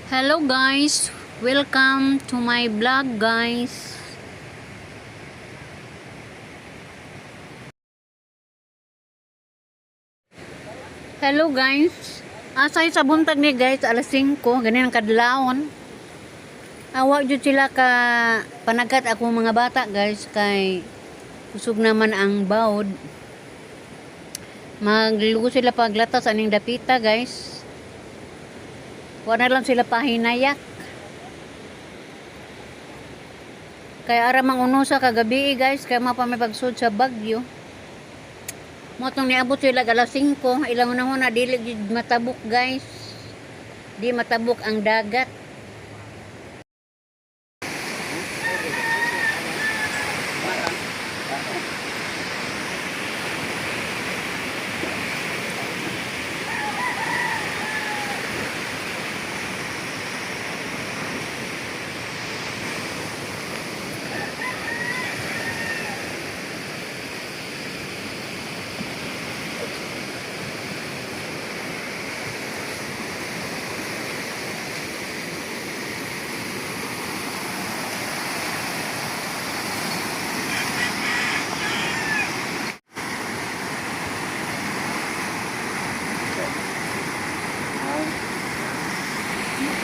Hello guys, welcome to my vlog, guys. Hello guys. Asay sa buntag ni guys, alas 5, ganin ang kadlawon. Awa jud sila ka panagat ako mga bata, guys, kay kusog naman ang bawd. Maglugo sila paglatas aning dapita, guys. Wala lang sila pahinayak. Kaya ara mang uno sa kagabi, guys, kaya mapa may pagsud sa Bagyo. Mo tong niabot sila alas 5, ilang unahon na dili gid matabok, guys. Di matabok ang dagat.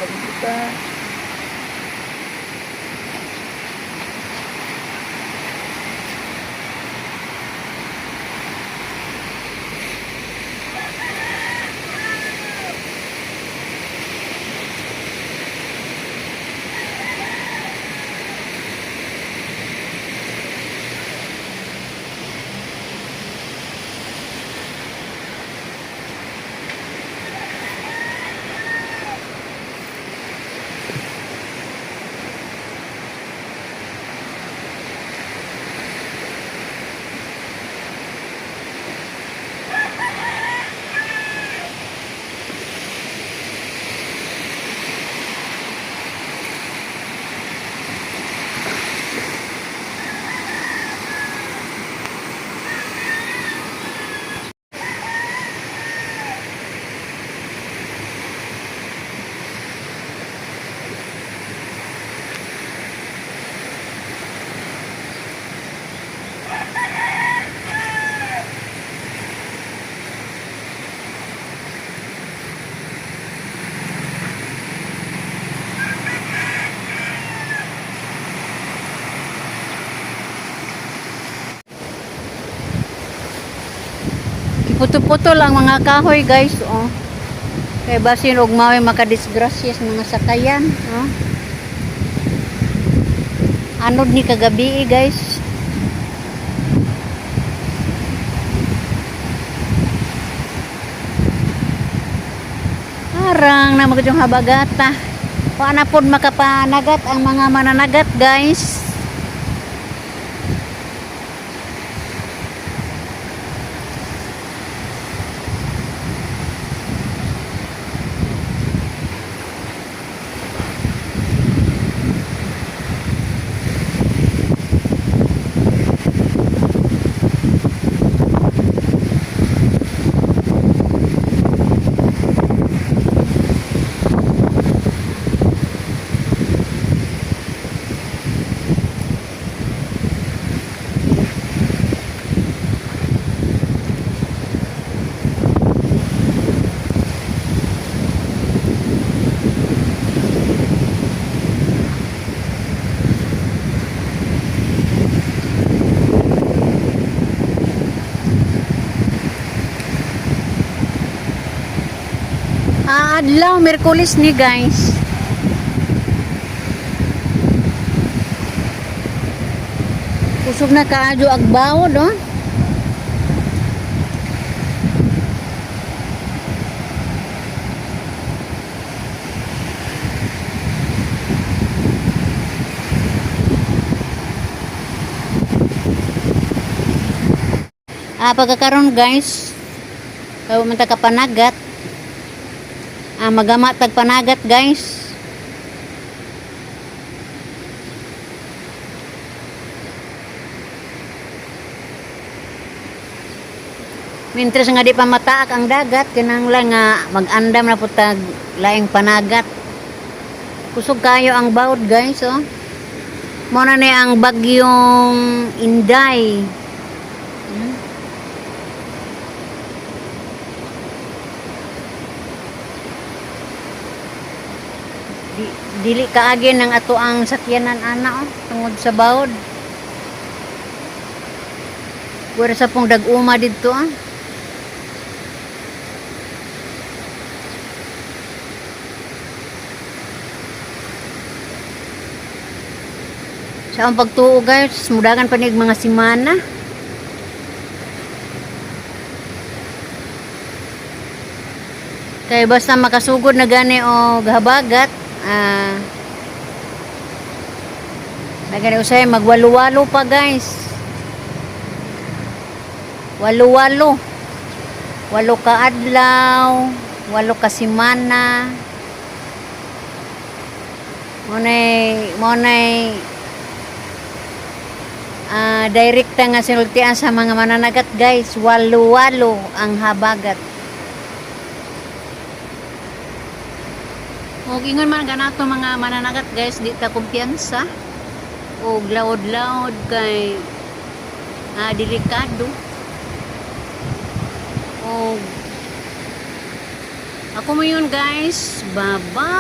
Nakikita. Puto-puto lang mga kahoy, guys, oh. Kay basin og mao'y makadisgrasya sa mga sakayan, oh. Anod ni kagabi, guys. Arang na magandang habagata. Wa na pod makapanagat ang mga mananagat, guys. Ah, adlaw Miyerkules ni, guys. Kusog na kaayo ag bawod, oh. Ah, pagkakaroon, guys, kay man ta kapanagat. Ah, magama tag panagat, guys. Mientras nga di pa mataak ang dagat, kinahanglan nga mag-andam na pud tag laing panagat. Kusog kayo ang bawd, guys, oh. Mao na ni ang bagyong Inday. Dili kaagi ng ato ang sakyanan ana, oh, tungod sa bawd. Wala sa pong dag-uma didto, ah. Sa akong pagtuo, guys, mudagan pa nig mga simana. Kay basta makasugod na gani og habagat, na gani usay magwalo-walo pa, guys. Walo-walo. 8 ka adlaw, 8 ka simana. Mo nay direkta nga sinultian sa mga mananagat, guys, walo-walo ang habagat. Og ingon man ganato mga mananagat, guys, di ta kumpiyansa og laod-laod kay delikado. Og ako mo yun, guys. Bye-bye!